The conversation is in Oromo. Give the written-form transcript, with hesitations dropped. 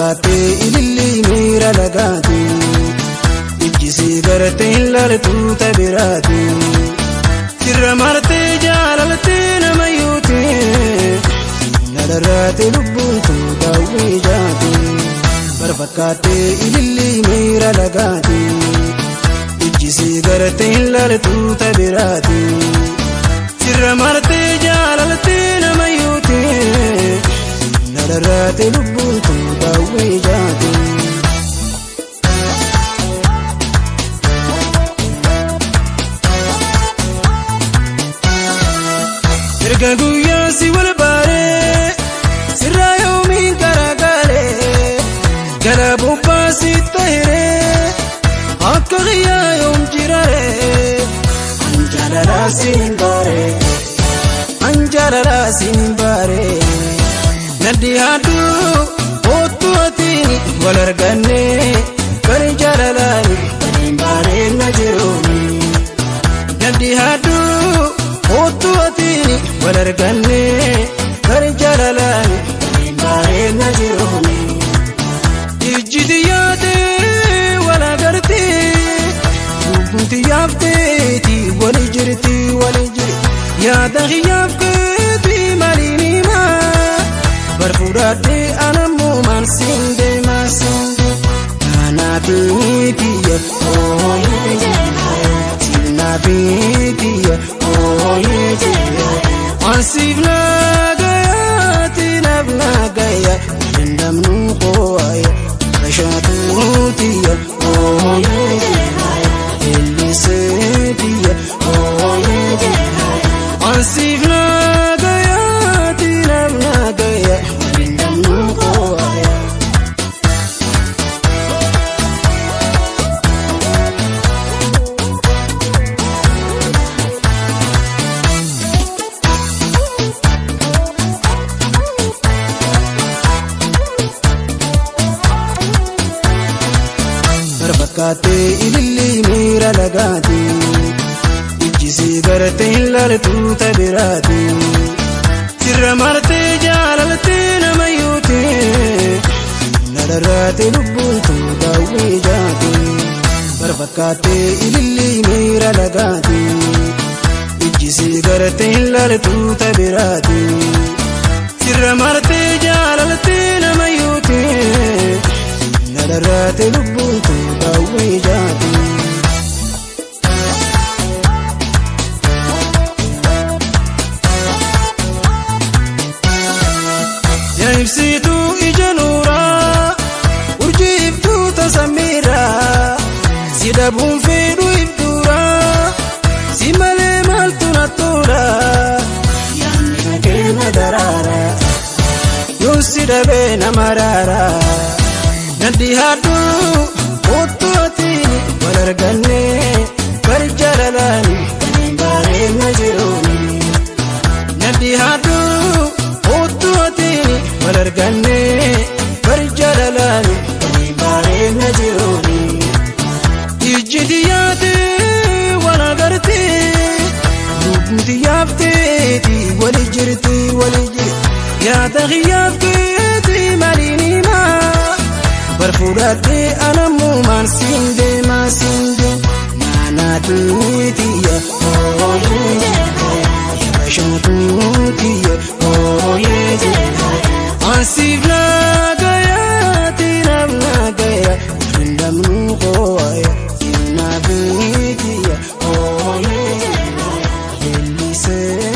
Barfakkaattee ilillii miira lagaati. Ijjisii gartee hin laaltu tabiraati. Sirra martee jaalaltee nama yuuti. Nadarraate lubbuun tun daawwii jaati. Barfakkaattee ilillii miira lagaati. Ijjisii gartee hin laaltu tabiraati. Sirra martee jaalaltee nama yuuti. Nadarraate lubbuun tun daawwii jaati. Erga guyyaa si wal baaree sirraa yoomiin garagalee gara bobbaasi ta'eree akka xiyyaa yoom jiraree anjaalalaa siin baaree anjaalalaa siin baaree naddi haaduu oottu atiin wal argannee bari jaalalaani waliin baaree na jiruuni naddi haaduu. Oottu atiin wal argannee bari jaalalaani waliin bareedna jiruuni. Ijjiti yaadee wal agartee lubbuuti yaafteeti wali jirti wali jirti yaada hiyyaafteeti maaliin himaa barfuudhaadhee anammoo maal siin deemaa siin deema naanaafiitiyya ooyee sinaafiitiyya ooyee ansiif naagayaati naaf naagaya dandamnu qoo'aya bashaatuutiyya ooyee elliseetiyya ooyee ansiif naagayaati naaf naagaya dandamnu qoo'aya. Barfakkaattee ilillii miira lagaati. Ijjisii gartee hin laaltu tabiraati. Sirra martee jaalaltee nama yuuti. Nadarraate lubbuun tun daawwii jaati. Barfakkaattee ilillii miira lagaati. Ijjisii gartee hin laaltu tabiraati. Sirra martee jaalaltee nama yuuti. Nadarraate lubbuun tun daawwii jaati. Yaa ibsituu ija nuuraa urjii iftuu tasamiiraa si dhabuun fedhu iftuuraa si malee maaltu na tuura yaadni na kenna daraaraa yoon si dhabee nama raaraa naddi haaduu oottu atiin wal argannee bari jaalalaani waliin bareedna jiruuni. Naddi haaduu oottu atiin wal argannee bari jaalalaani waliin bareedna jiruuni. Ijjiti yaadee wal agartee lubbuuti yaafteeti wali jirti wali jirti yaada hiyyaafteeti maaliin himaa barfuudhaadhee anammoo maal siin deemaa siin deema naanaatuutiyya ooyee yabashaatuutiyya ooyee ansiif naagayaati naaf naagaya dandamnu qoo'aya sinaafiitiyya ooyee leellisee.